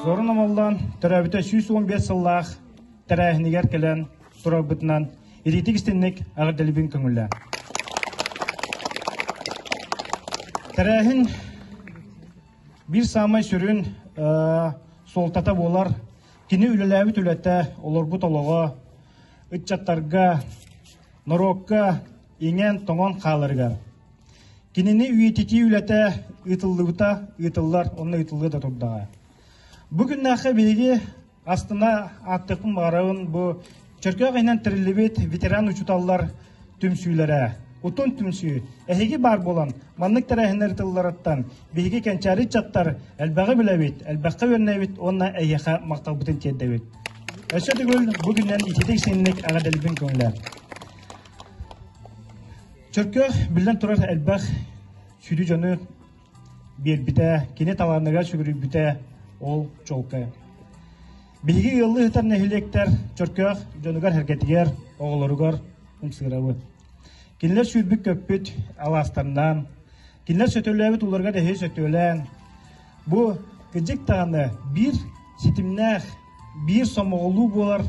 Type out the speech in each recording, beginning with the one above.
Суорун Омоллоон төрөөбүтэ 115 сыллаах тэрээһинигэр кэлэн турарбытынан итиитик истинник эҕэрдэлибин көҥүллээн. Тэрээһин биир саамай сүрүн суолтата буолар кини үлэлээбит үлэтэ, олорбут олоҕо ыччаттарга, норуокка иҥэн-тоҥон хааларыгар. Кинини үйэтитии үлэтэ ыытыллыбыта, ыытыллар, онно ыытыллыа да турдаҕа. Бу күннээххэ биһиги Астына ааттыахпын баҕарабын бу Чөркөөх иһинэн тэриллибит ветеран учууталлар түмсүүлэрэ. Утун түмсүү эһиги баар буолан маннык тэрээһиннэр тылларыттан биһиги кэнчээри ыччаттар элбэҕи билэбит, элбэххэ үөрэнэбит уонна эһиэхэ махталбытын тиэрдэбит. Өссө төгүл бу күннэн ититик-синник эҕэрдэлибин көҥүлээн. Чөркөөх биллэн турар элбэх сүдү дьону биэрбитэ, кини талааныгар сүгүрүйбүтэ ол чуолкай. Биһиги ыаллыы сытар нэһилиэктэр Чөркөөх дьонугар-сэргэтигэр, оҕолоругар ымсыырабыт. Кинилэр сүүрбүт-көппүт алаастарынан, кинилэр сөтөлөөбүт ууларыгар эһи сөтүөлээн, бу кыдьык даҕаны биир ситимнээх, биир сомоҕолуу буолар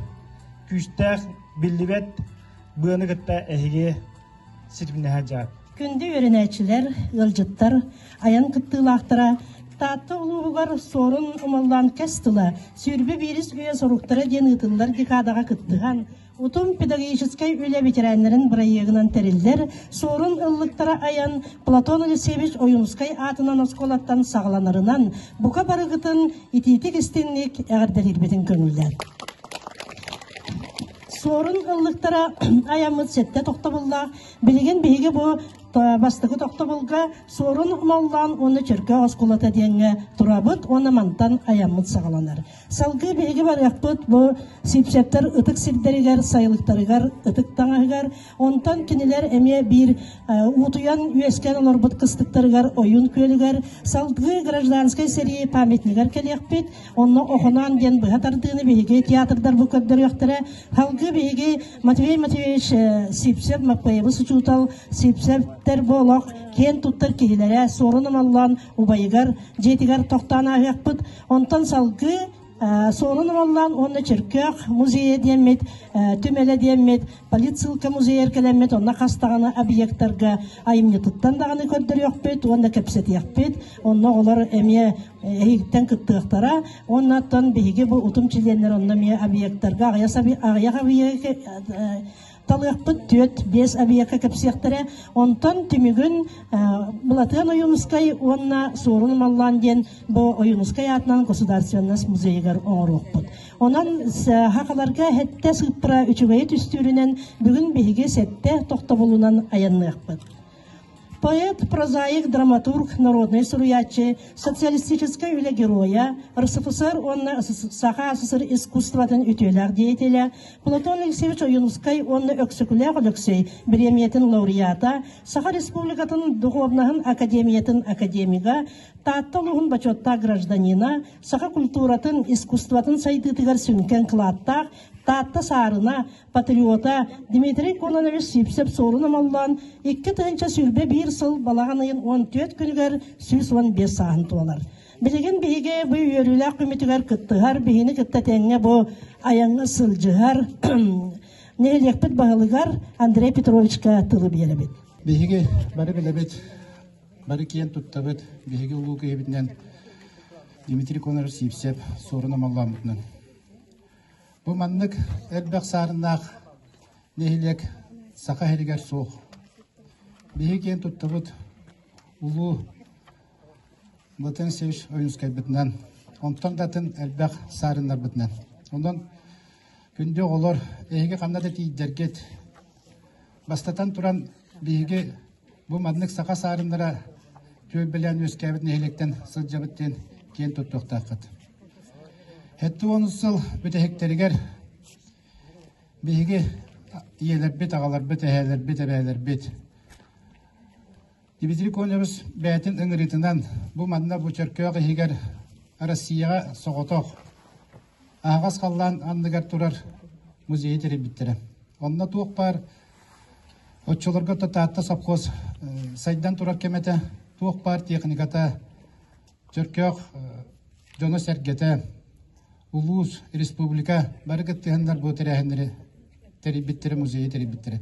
күүстээх биллибэт быаны кытта эһиги ситимнэһэ дьаат. Күндү үөрэнээччилэр, ыалдьыттар, айан кыттыылаахтара Таатта улууһугар Суорун Омоллоон кэс тыла сүүрбэ биирис үйэ соруктара диэн ыытыллар декадаҕа кыттыһан, Утум педагогическай үлэ ветераннарын бырайыагынан тэриллэр Суорун ыллыктара айан Платон Алексеевич Ойуунускай аатынан оскуолаттан саҕаланарынан бука барыгытын итиитик-истиҥник эҕэрдэлиирбитин көҥүллэр. Суорун ыллыктара айаммыт сэттэ тохтобуллаах. Билигин биһиги бу бастакы тохтобулга Суорун Омоллоон уонна Чөркөөх оскуолата диэҥҥэ турабыт уонна мантан айаммыт саҕаланар. Салгыы биһиги барыахпыт бу Сипсептэр ытык сирдэригэр, сайылыктарыгар, ытык таҥаһыгар. Онтон кинилэр эмиэ биир уутуйан үөскээн олорбут кыстыктарыгар Ойуун күөлүгэр, салгыы гражданскай сэрии памятнигар кэлиэхпит. Онно Охоноон диэн быһа тардыыны биһиги театрдар бу көрдөрүөхтэрэ. Салгыы биһиги Матвей Матвеевич Сипсев, Маппаевыс учуутал, Сипсевтэр бу олох киэн туттар киһилэрэ Суорун Омоллоон убайыгар дьиэтигэр тохтоон ааһыахпыт. Онтон салгыы Суорун Омоллоон уонна Чөркөөх музейа диэммит, түмэлэ диэммит, политсыылка музейар кэлэммит, онно хас даҕаны объектарга айымньытыттан даҕаны көрдөрүөхпүт уонна кэпсэтиэхпит. Онно оҕолор эмиэ эһигиттэн кыттыахтара. Уонна оттон биһиги бу утум чилиэннэр онно эмиэ объектарга аҕыйах объект талыахпыт, 4-5 объекка кэпсиэхтэрэ. Онтон түмүгүн Былатыан Ойуунускай уонна Суорун Омоллоон диэн бу Ойуунускай аатынан Государственность музейыгар оҥоруохпут. Онон сахаларга сэттэ сыыппара үчүгэйи түстүүрүнэн бүгүн биһиги сэттэ тохтобулунан айанныахпыт. Поэт, прозаик, драматург, народнай суруйааччы, социалистическай үлэ геройа, РСФСР уонна Саха СССР искусствотын үтүөлээх деятелэ Платон Алексеевич Ойуунускай уонна Өксөкүлээх Өлөксөй бириэмийэтин лауреата, Саха Республикатын Духовноһын Академиятын академига, Таатта улууһун бочуоттаах гражданина, саха культуратын, искусствотын сайдыытыгар сүҥкэн кылааттаах Таатта Саарына, патриота Дмитрий Кононович Сивцев-Суорун Омоллоон 2021 сыл балаҕан ыйын 14 күнүгэр 115 сааһын туолар. Билигин биһиги бу үөрүүлээх күммүтүгэр кыттыһар, биһини кытта тэҥҥэ бу айаҥҥа сылдьыһар нэһилиэкпит баһылыгар Андрей Петровичка тылы биэрэбит. Биһиги бары билэбит, бары киэн туттабыт, биһиги улуу киһибитинэн Дмитрий Конорович Сивцев Суорун Омоллооммутунан. Бу маннык элбэх саарыннаах нэһилиэк Саха сиригэр суох. Биһиги киэн туттабыт улуу Владимир Алексеевич Ойуунскайбытынан, онтон да атын элбэх саарыннарбытынан. Онон күндү оҕолор, эһиги ханна да тиийдэргит, бастатан туран биһиги бу маннык саха саарыннара түөлбэлээн үөскээбит нэһилиэктэн сылдьабыт диэн киэн туттуохтааххыт. 70 сыл бүтэһиктэригэр биһиги ийэлэрбит, аҕаларбыт, эһээлэрбит, эбээлэрбит Дмитрий Коневич бэйэтин ыҥырыытынан бу манна бу Чөркөөх иһигэр Россияҕа соҕотох аһаҕас халлаан анныгар турар музейы тэрийбиттэрэ. Онно туох баар оччолорго Таатта совхоз сайдан турар кэмэ этэ, туох баар техниката. Чөркөөх дьоно-сэргэтэ, улуус, республика бары кыттыһаннар бу тэрээһиннэри тэрийбиттэрэ, музейы тэрийбиттэрэ.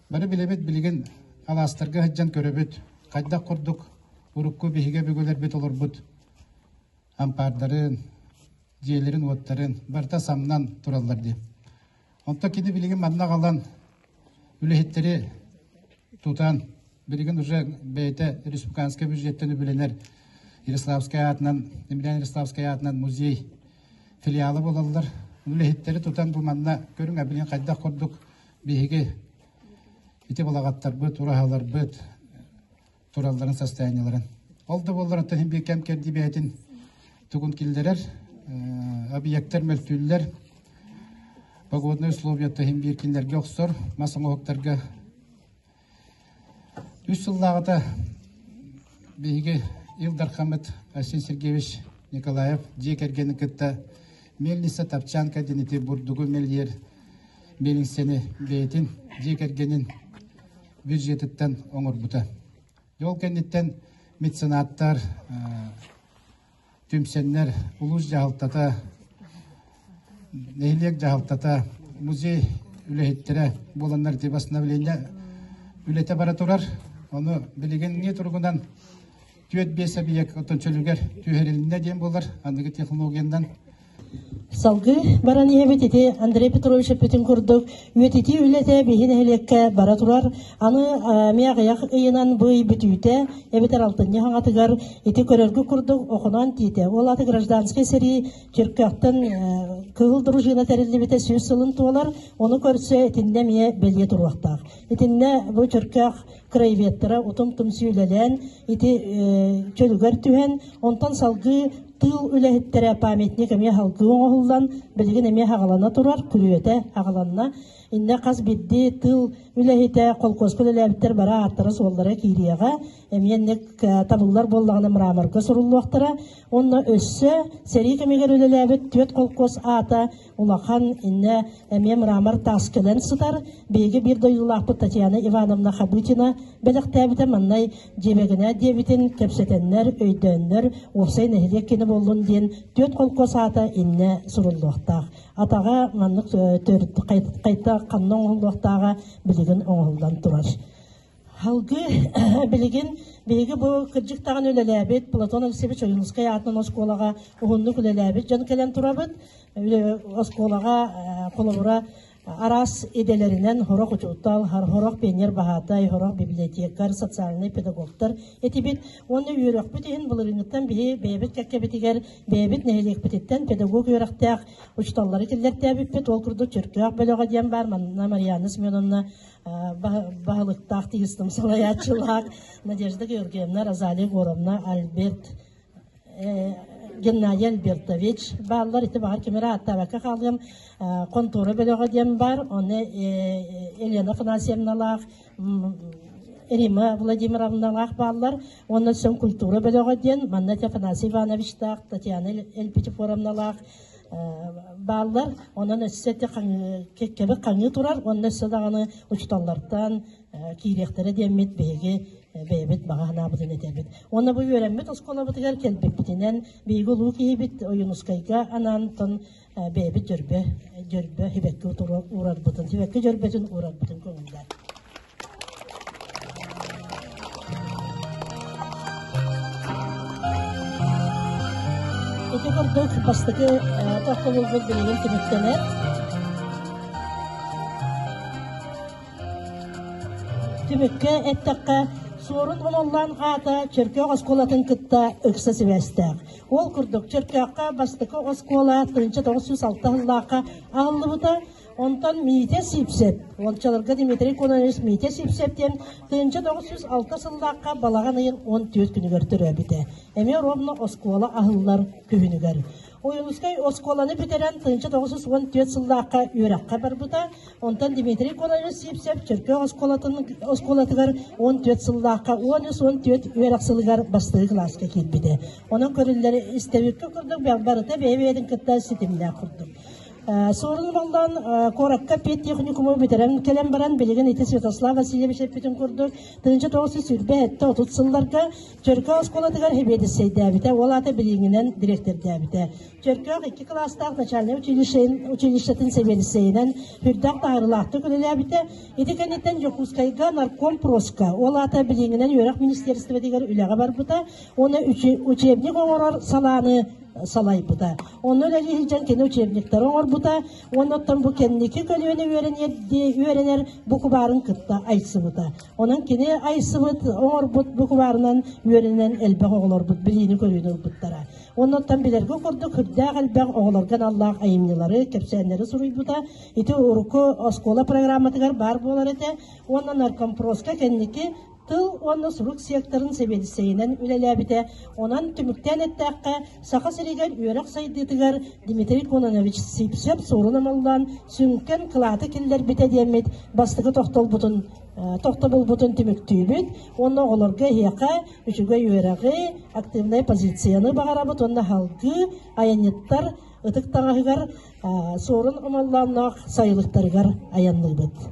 Бары билэбит билигин алаастарга сылдьан көрөбүт, хайдах курдук урукку биһиги өбүгэлэрбит олорбут ампаардарын, дьиэлэрин-уоттарын барыта самнан тураллар дии. Онтон кини билигин манна аҕалан үлэһиттэри тутан, билигин уже бэйэтэ республиканскай бюджеттэн үбүлэнэр Ярославскай аатынан, Емельян Ярославскай аатынан музей филиала буолаллар. Үлэһиттэри тутан бу манна көрүҥ билигин хайдах курдук биһиги ити балаҕаттарбыт, ураһаларбыт туралларын состояниеларын. Ол да буоллар оттон иһин биир кэм кэрдии бэйэтин тугун киллэрэр, объектар мөлтүүллэр, погодные условията иһин биир кинилэргэ охсор, мас оҥоһуктарга. Үс сыллааҕыта биһиги Ил Дархаммыт Айсен Сергеевич Николаев дьиэ кэргэнин кытта мельница тапчанка диэн ити бурдугу мэлийэр миэлиҥсэни бэйэтин дьиэ кэргэнин бюджетыттан оҥорбута. Ол кэнниттэн меценаттар, түмсэннэр, улуус дьаһалтата, нэһилиэк дьаһалтата, музей үлэһиттэрэ буоланнар ити восстановление үлэтэ бара турар. Ону билигиҥҥи туругунан 4-5 объект оттон чөлүгэр түһэрилиннэ диэн буолар аныгы технологиянан. Салгыы баран иһэбит ити Андрей Петрович эппитин курдук үйэтитии үлэтэ биһи нэһилиэккэ бара турар. Аны эмиэ аҕыйах ыйынан бу ый бүтүүтэ эбэтэр алтынньы хаҥатыгар ити көрөргө курдук Охоноон тиитэ. Ол аата гражданскай сэрии Чөркөөхтөн Кыһыл дружина тэриллибитэ 100 сылын туолар. Ону көрсө итиннэ эмиэ бэлиэ туруохтаах. Итиннэ бу Чөркөөх краеведтара утум-тумсүү үлэлээн ити чөлүгэр түһэн, онтон салгыы тыыл үлэһиттэрэ памятник эмиэ салгыы оҥоһуллан, билигин эмиэ хаҕалана турар, күрүөтэ хаҕаланна. Иннэ хас биирдии тыыл үлэһитэ холкуоска үлэлээбиттэр бары ааттара-суоллара киириэҕэ, эмиэ инник табыллар буоллаҕына мраморга суруллуохтара. Онно өссө сэрии кэмигэр үлэлээбит түөрт холкуос аата улахан иннэ эмиэ мрамор таас кэлэн сытар. Биһиги биир дойдулаахпыт Татьяна Ивановна Хабытина бэлэхтээбитэ маннай дьиэбэгинэ диэбитин кэпсэтэннэр, өйдөөннөр, уопсай нэһилиэк кини буоллун диэн түөрт холкуос аата иннэ суруллуохтаах. Атаҕа маннык хайта ханна оҥоһуллуохтааҕа билигин оҥоһуллан турар. Салгыы билигин биһиги бу кырдьык даҕаны үлэлээбит Платон Алексеевич Ойуунускай аатынан оскуолаҕа уһуннук үлэлээбит дьон кэлэн турабыт. Оскуолаҕа холобура араас идэлэринэн сорох учуутал, сорох пионер-баһаатай, сорох библиотекарь, социальнай педагогтар этибит. Уонна үөрөхпүт иһин былырыыҥҥыттан биһи бэйэбит кэккэбитигэр, бэйэбит нэһилиэкпититтэн педагог үөрэхтээх учууталлары киллэртээбиппит. Ол курдук Чөркөөх бөлөҕө диэн баар, манна Марианна Семеновна баһылыктаах тиистим салайааччылаах Надежда Георгиевна, Розалия Егоровна, Альберт Геннадий Альбертович бааллар. Ити баҕар ким эрэ ааттаабакка хаалыам. Хонтуора бөлөҕө диэн баар. Оны Елена Афанасьевналаах, Рима Владимировналаах бааллар. Уонна сөн культура бөлөҕө диэн манна Афанасий Ивановичтаах, Татьяна Эльпитифоровналаах бааллар. Онон өссө кэккэбит хаҥыы турар уонна өссө даҕаны учууталлартан киириэхтэрэ диэммит биһиги бэйэбит баҕа санаабытын этэбит. Уонна бу үөрэммит оскуолабытыгар кэлбиппитинэн биһиги улуу киһибит Ойуунускайга анаан бэйэбит дьөрбө дьөрбө сибэкки уурарбытын, сибэкки дьөрбөтүн уурарбытын көҥүллээн. Ити курдук бастакы тохтобулбут билигин түмүктэнэр. Түмүккэ эттэххэ, Суорун Омоллоон аата Чөркөөх оскуолатын кытта ыкса сибээстээх. Ол курдук, Чөркөөххө бастакы оскуола 1906 сыллаахха аһыллыбыта, Онтон Митя Сипсеп, уончаларга Дмитрий Кононович Митя Сипсеп диэн 1906 сыллаахха балаҕан ыйын 14 күнүгэр төрөөбүтэ. Эмиэ ровно оскуола аһыллар күһүнүгэр. Ойуунускай оскуоланы бүтэрэн 1914 сыллаахха үөрэххэ барбыта. Онтон Дмитрий Кононович Сипсеп Чөркөөх оскуолатын оскуолатыгар 14 сыллаахха 13-14 үөрэх сылыгар бастакы кылааска киирбитэ. Онон көрүллэр истэбиккэ курдук барыта бэйэ-бэйэтин кытта ситимнээх курдук. Суорун Омоллоон куоракка педтехникуму бүтэрэн кэлэн баран, билигин ити Святослав Васильевич эппитин курдук, 1927-30 сылларга Чөркөөх оскуолатыгар сэбиэдиссэйдээбитэ, ол аата билиҥҥинэн дириэктэрдээбитэ. Чөркөөх икки кылаастаах начальнай училищетын сэбиэдиссэйинэн үрдээх таһаарыылаахтык үлэлээбитэ. Ити кэнниттэн Дьокуускайга наркомпроска, ол аата билиҥҥинэн үөрэх министиэристибэтигэр үлэҕэ барбыта уонна учебник оҥорор салааны салайбыта. Онно үлэлии сылдьан кини учебниктары оҥорбута уонна оттон бу кэнники көлүөнэ үөрэнэр букубаарын кытта айсыбыта. Онон кини айсыбыт, оҥорбут букубаарынан үөрэнэн элбэх оҕолорбут билиини-көрүүнү ылбыттара. Оннуттан билэргэ курдук үрдээх элбэх оҕолорго аналлаах айымньылары, кэпсээннэри суруйбута. Ити урукку оскуола программатыгар баар буолар этэ. Уонна наркомпроска кэнники тыл уонна сурук секторын сэбиэдиссэйинэн үлэлээбитэ. Онон түмүктээн эттэххэ, Саха сиригэр үөрэх сайдыытыгар Дмитрий Кононович Сивцев суорун омоллоон сүҥкэн кылааты киллэрбитэ диэммит бастакы тохтолбутун тохтобулбутун түмүктүүбүт уонна оҕолорго эһиэхэ үчүгэй үөрэҕи, активнай позицияны баҕарабыт уонна салгыы айанньыттар ытык таҥаһыгар Суорун Омоллоонноох сайылыктарыгар айанныыбыт.